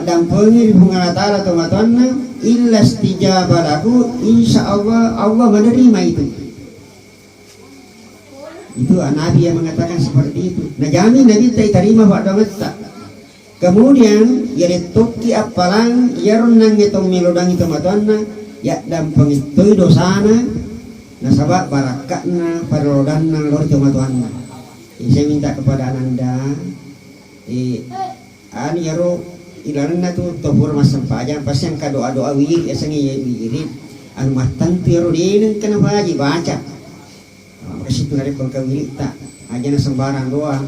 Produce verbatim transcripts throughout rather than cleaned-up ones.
dampengi ri Puang Allah Ta'ala tomatoanna, illa stijaba lahu, insya Allah, Allah menerima itu. Itu Nabi yang mengatakan seperti itu. Najamin Nabi ta itarima paddoangetta. Kemudian, yare tokki appalang, iyaro nangnge to melodangi tomatoanna, yaddampengi toi dosana, nasaba barakka'na parellodanna lao ri tomatoanna. Jadi, saya minta kepada Ananda, eh, anu, iyaro ilalenna tu to pura massempajang, pasti engka doa-doa wirid, yasengnge wirid, anu mattentu iyaro, de nengka nabaji baca. Makasitu narekko engka wiritta, ajana sembarang doa.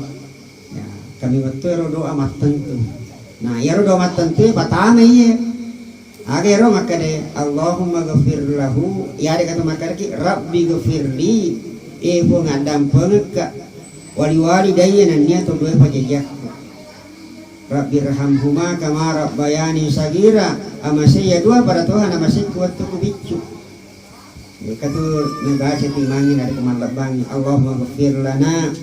Ya, kami wettu ero doa mattentu. Nah, iyaro doa mattentu e patama iye. Aga ero makkeda, "Allahumma ghafir lahu," iyade kata makkedaki, "Rabbi ghafirli," e Puang, addampengekka, "wali walidayya," nennia to dua pajajiakku. "Rabbi rahamhuma kama rabbayani sagira," amasei iya dua pada toha namasekku wettu ku biccu. Engka tu nabaca tu imangnge narekko mallebbangngi, "Allahumma ghfir lana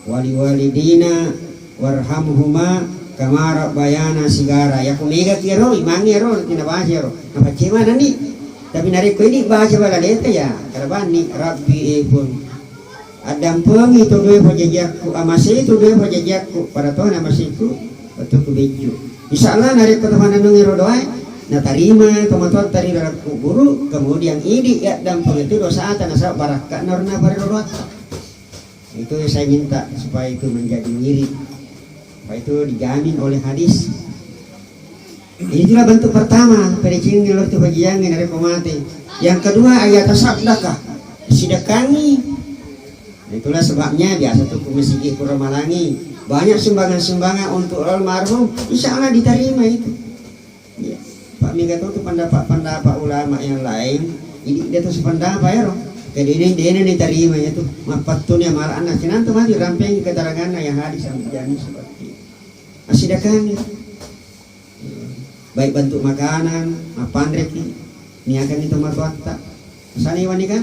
wa liwalidina warhamhuma kama rabbayana sigara." Yakko megaki ero imangnge ero, nabaca ero, napacce manenni. Tapi narekko idi baca balaleta, ya karabanni, "Rabbi, e Puang, addampengi to dua pajajiakku, amasei to dua pajajiakku, pada toha namasekku wettu ku biccu." Insya Allah, narekko to manennungi ero doae, natarima tomatoatta ri dalam kuburu, kemudian idi yaddampengeng tu dosata, nasaba barakka'na ro naparello doatta. Itu yang saya minta, supaya itu menjadi wirid, supaya itu dijamin oleh hadis. Itulah bentuk pertama, pedecengnge lao ri tu pajajiangnge narekko mate. Yang kedua, ayat tasaddaka, sidekangi. Nah, itulah sebabnya biasa tu ku masigi ku ramalangi, banyak sumbangan-sumbangan untuk almarhum, insya Allah diterima itu. Ya. Pak, mega tu, tu pendapat-pendapat ulama yang lain, ini dia tu sependapat ya, roh. Jadi ini dia ini diterima ya tu. Mapattuni amala'na, sinantu mati rampeng keteranganna yang hadis yang terjadi seperti itu. Asidakang, baik bentuk makanan, mappanreki, niakanni tomatoatta. Misalnya iwani kan,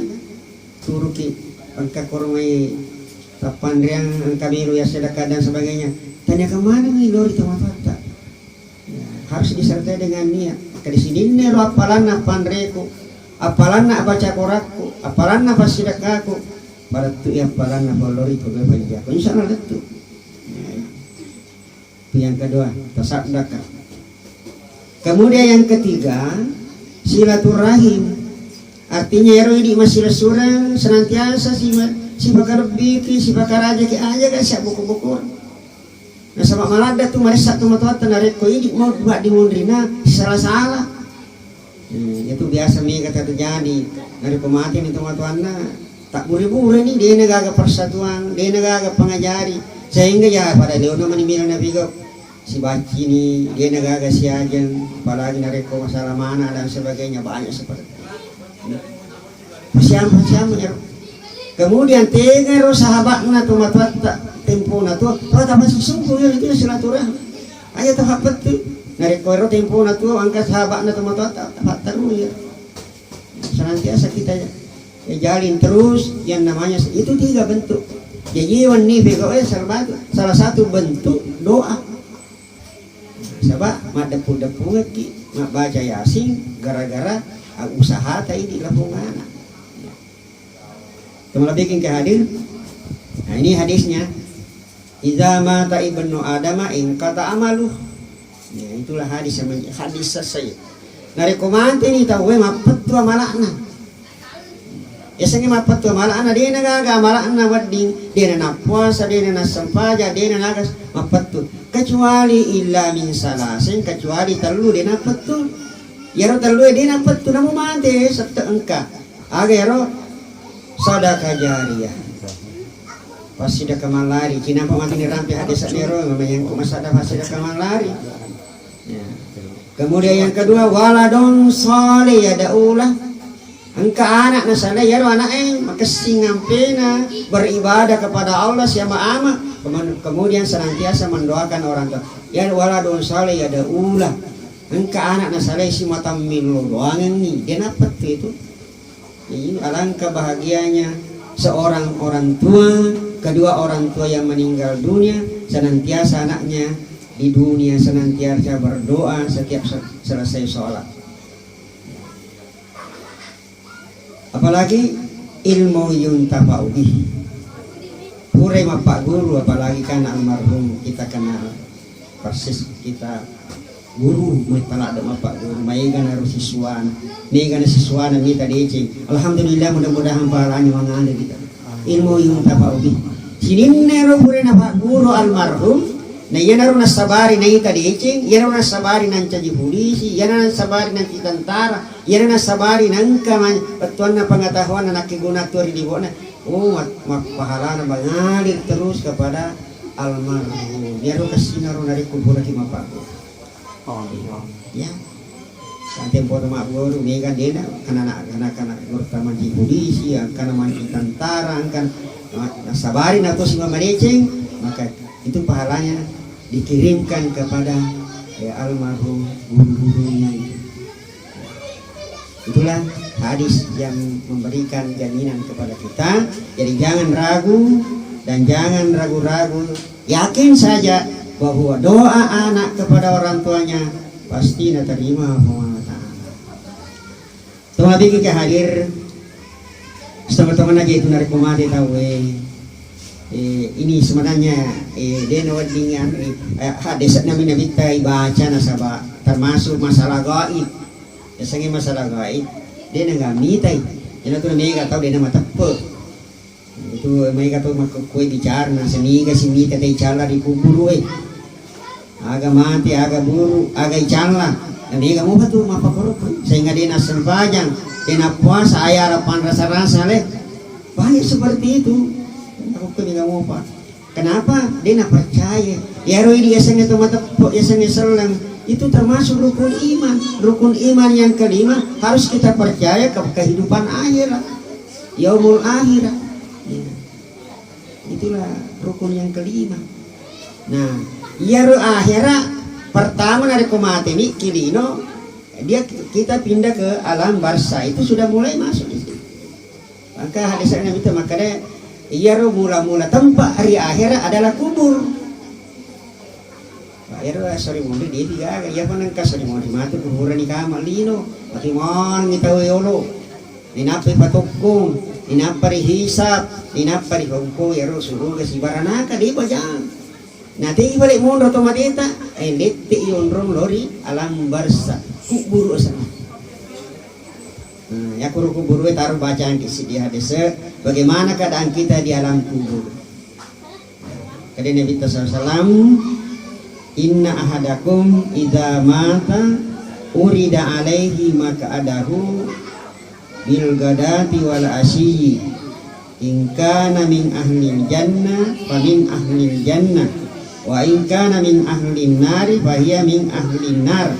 turuki engka koromai tappanreang, engka melo ya sedekah dan sebagainya. Taniakan manengngi lao ri tomatoatta. Ya, harus disertai dengan niat. Kedisininna ro appalanna panreku, appalanna baca korakku, appalanna passidekkaku, pada tu appalanna pallori to pajajiakku. Insya Allah lettu. Ya. Itu yang kedua, tasaddaka. Kemudian yang ketiga, silaturahim. Artinya, ero idi masilessureng senantiasa si-, sipakalebbiki, sipakarajaki, aja ga siabbuku-buku. Nasaba maladde tu maressa tomatoatta narekko idi mau buat dimunrina sala-sala. Hmm, itu biasa mega terjadi. Narekko mateni tomatoanna, tabbure-bureni, dena gaga persatuan, dena gaga pengajari. Sehingga ya pada leona mani mila napiga sibaccini, dena gaga siajeng, apalagi narekko masalah mana dan sebagainya, banyak seperti itu. Pasiam-pasiam ero. Kemudian tegaro sahabatna tomatoatta tempona tu, pada masih sungguh ya itu silaturahmi. Aja tafappettu. Narekko ero tempona tu, engka sahabatna tomatoatta, tafatteru ya. Senantiasa kita ya, ya, jalin terus yang namanya se-, itu tiga bentuk. Jadi wenni pegawai salah satu, salah satu bentuk doa. Saba maddeppu-deppungekki mabbaca Yasin gara-gara, ah, usahata idi lapong ana. Ya. Teman lebih ke hadir. Nah, ini hadisnya. "Idza mata ibnu Adama inqata amaluh." Ya, itulah hadis yang men-, hadis sesai. Narekko mateni tauwe, mappettu amala'na. Yasengnge mappettu amala'na, dena gaga amala'na wedding, dena nappuasa, dena nassempajang, dena nagas, mappettu. Kecuali illa min salasin, kecuali tellu dena pettu. Yaro tellue dena pettu, namu mate sette engka. Aga ero? Sadaka jariyah. Passidaka mallari. Cinampa matu nirampe hadis ero, menyangkut masalah passidaka mallari. Ya. Kemudian yang kedua, waladun saleh yad'ulah. Engka anak nasaleh, yaro anak'e makessing ampena beribadah kepada Allah, siama-ama, kemen-, kemudian senantiasa mendoakan orang tua. Ya waladun saleh yad'ulah. Engka anak nasaleh si matammillo doangengngi, dena pettu itu. Jadi, alangkah bahagianya seorang orang tua, kedua orang tua yang meninggal dunia, senantiasa anaknya Di dunia senantiasa berdoa setiap se-, selesai sholat. Apalagi ilmu yuntafa'u bih. Purai mappagguru, apalagi kan almarhum kita kenal persis, kita guru, mai talada mappagguru, maega naro siswana, maega na siswana mita deceng. Alhamdulillah, mudah-mudahan pahalanya mangalir kita. Ilmu yuntafa'u bih. Sininna ero pura napagguru almarhum, na iyanaro nassabari naita deceng, iyanaro nassabari nancaji pulisi, iyanaro nassabari nancaji tentara, iyanaro nassabari nangka ma-, bettuanna pengetahuan nakke guna tuo ri libo'na. Oh, ma-, ma-, pahalana mangalir terus kepada almarhum. Iyaro kessinaro narekko puraki mapagguru. Oh, iya. Ya. Kan tempo tu magguru, mega dena, kana, kana, kana, kana gurutta mancaji pulisi, angkana mancaji tentara, angkana, na-, nasabari na to simamma deceng, maka itu pahalanya dikirimkan kepada, eh, almarhum guru-gurunya itu. Itulah hadis yang memberikan jaminan kepada kita. Jadi jangan ragu dan jangan ragu-ragu. Yakin saja bahwa doa anak kepada orang tuanya pasti diterima Allah Ta'ala. Tolong ke hadir, setengah-tengah aja itu narik pemati tahu, eh. Eh, ini sebenarnya, eh, dia nawadding anu, eh, hadis Nabi Nabi tai baca nasaba termasuk masalah gaib. Biasanya masalah gaib, dia nggak mitai. Jadi tuh mega tahu dia nama tepe. Itu maega to makkukkuwe bicara, na seniga simita te icalla ri kuburu e. Aga mate, aga buru, aga icalla. Na mega mopa tu mappakorokko. Sehingga de nassempajang, de nappuasa, aya arapan rasa-rasa le. Banyak seperti itu. Aku ke mega mopa. Kenapa? De napercaya. Iyaro idi yasengnge to mateppo, yasengnge selleng. Itu termasuk rukun iman. Rukun iman yang kelima harus kita percaya ke kehidupan akhirat. Yaumul akhirat. Ya. Itulah rukun yang kelima. Nah, iyaro akhirat pertama narekko mateni kilino, dia kita pindah ke alam barzah, itu sudah mulai masuk di situ. Maka hadis Nabi itu makkeda, iyaro mula-mula tempat hari akhirat adalah kubur. Pak, ero sori monri depi gaga, iya pa nengka sori monri matu kuburan ni kama lino, mati manengi tau yolo. Ninappa ipatokkong, ninappa rihisab, ninappa rihongko ero suruga sibaranaka de bajang. Na te ibale monro to mateta, eh, lette ionrong lori alam barzah, kuburu asana. Nah, yakuru kuburu taro bacaan ki siddi hadis, bagaimana keadaan kita di alam kubur. Kade Nabi sallallahu alaihi wasallam, "Inna ahadakum idza mata urida alaihi maq'adahu bil ghadati wal asyi. In kana min ahlil jannah fa min ahlil jannah, wa in kana min ahlin nari fa hiya min ahlin nar.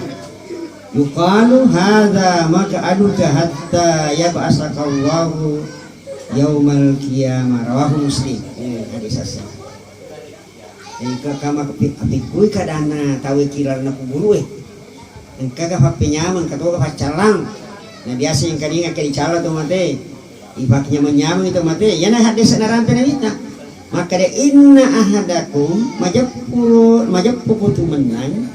Yuqalu hadza maq'aduka hatta yab'asakallahu yaumal qiyamah." Rawahu Muslim. Eh, hadis hasan. Engka kama api-, apikkui kadanna tau e ki lalenna kuburu e. Engkaga pappenyameng, engka toga paccallang. Na biasa engka ninga ke dicalla to mate. Ipaknyameng-nyameng to mate. Iyana hadis narampe Nabitta. Makkeda, "Inna ahadakum," majeppu, majeppu kutu mennang,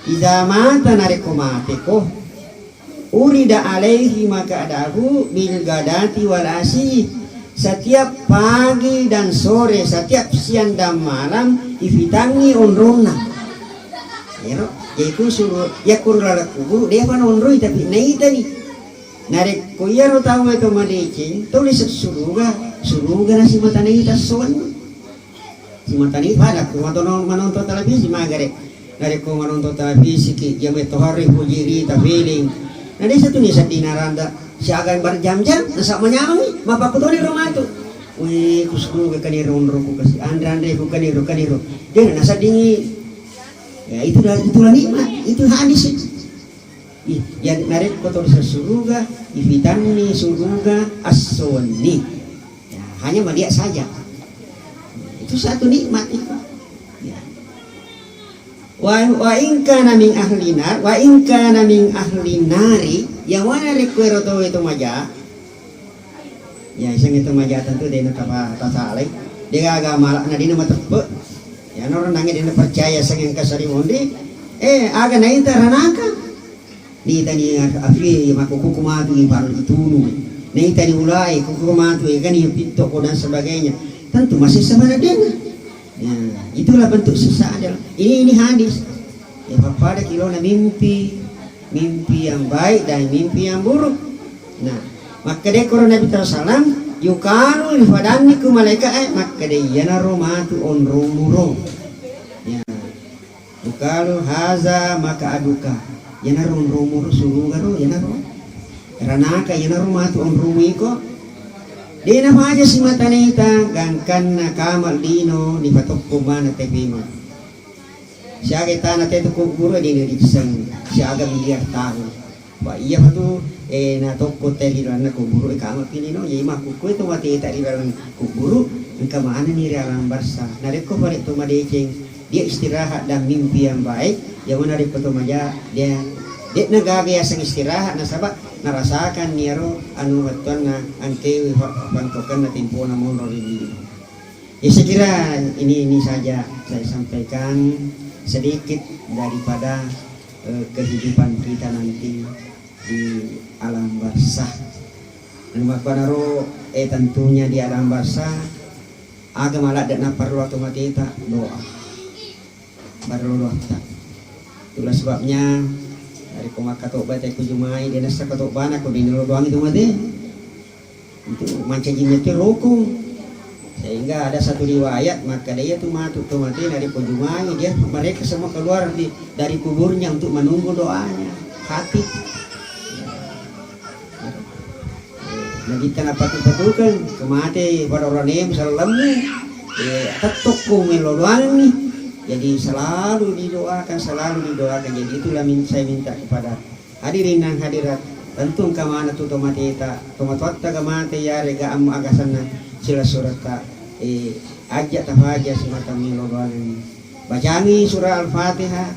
"idza mata," narekko mateko, "urida alaihi maq'adahu bil ghadati wal asyi." Setiap pagi dan sore, setiap siang dan malam, ifitangngi onronna. Ero, yaitu suru-, yakko laleng kuburu, depa naonroi, tapi naitani. Narekko iyaro tau e to madeceng, tuli se-, suruga, suruga nasimata naita sowanni. Simatani pada ku matono-, manonton televisi magare. Narekko manonton televisi ki, iya metto hari pujiri tafiling. Na desa tu ni sedding naranda siaga berjam-jam, nasa manyameng, mapakkutoni ro matu. Weh, kusuruga kaniro onroku kasi, anre-anreku kaniro, kaniro. Dena naseddingi. Ya, itulah, itulah nikmat, itu hadis itu. Ih, ya, narekko to ri suruga, ifitanni suruga esso wenni. Ya, hanya madia saja. Itu satu nikmat itu. Ya. Wa, wa in kana min ahli nar, wa in kana min ahli nari, yang mana rekko ero to itu maja, Ya, iseng itu majatang tu dena tapa tasalai. Degaga malakna dena mateppe. Anoro nangnge dena percaya sangeng kasari mondi. Eh, aga naita ranaka. Naitani afie makkukuku matu iparu itunu. Naitani ulai kuku matu egani pitto ko dan sebagainya. Tentu masih sama dena. Ya, itulah bentuk siksa adalah. Ini ini hadis. Ya, pappada kilona mimpi, mimpi yang baik dan mimpi yang buruk. Nah, makkeda koro Nabi sallallahu alaihi wasallam, yukalu rifadanni ku malaika'e, makkeda iyanaro matu onromuro. Ya. Yukalu haza maka aduka. Iyanaro onromuro suruga ro, iyanaro. Ranaka iyanaro matu onromu iko. Dena faja simata naita gangkanna kamal dino dipatokko mana tepima. Siaga tana tetu kuburu dina dipseng siaga miliar tahun. Wa iya matu, eh, na tokko te ri lalenna kuburu, eh, kama pilino, jadi makkukkue to mate ta ri laleng kuburu, engka manenni ri alam barsa. Narekko pare to madeceng, dia istirahat dan mimpi yang baik, ya mana rekko to maja, dia, dia na gaga yaseng istirahat, nasaba narasakan niaro anu wettuanna angkewi fa-, fantokenna tempona monro ri lino. Ya, saya kira ini, ini saja saya sampaikan sedikit daripada, eh, kehidupan kita nanti di alam barzah. Dan makkuanaro, eh, tentunya di alam barzah, aga maladde' napparellu atu mateta, doa. Barelo doatta. Itulah sebabnya, narekko makkatobba te ku jumai, de' nassa katobbana ko de' nelo doang itu mate. Itu mancaji mate rokong. Sehingga ada satu riwayat, makkeda iya tu matu to mate narekko jumai, dia mereka semua keluar di, dari kuburnya untuk menunggu doanya. Khatib. Nabitta napatu-patukeng, kemate pada orane musallammu, eh, tettokko melo doanni. Jadi selalu didoakan, selalu didoakan. Jadi itulah min-, saya minta kepada hadirin dan hadirat, tentu engka maneng tu tomateta, tomatoatta ga mate yarega amma agasanna sila suratta, eh, ajja tafaja simata melo doanni. Bacangi surah Al-Fatihah,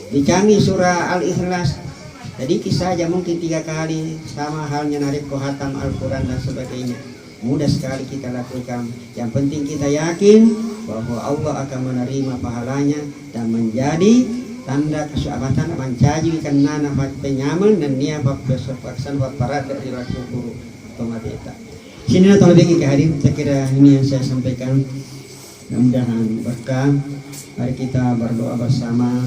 bacangi surah Al-Ikhlas. Sedikit saja, mungkin tiga kali, sama halnya narekko hatam Al-Quran dan sebagainya. Mudah sekali kita lakukan. Yang penting kita yakin bahwa Allah akan menerima pahalanya dan menjadi tanda keselamatan, mancaji kennana fat-, penyameng nennia fat-, fat-, fat-, fat-, paradde ri laku guru atau mateta. Sini tolong ke hadir, saya kira ini yang saya sampaikan. Mudah-mudahan berkah. Mari kita berdoa bersama.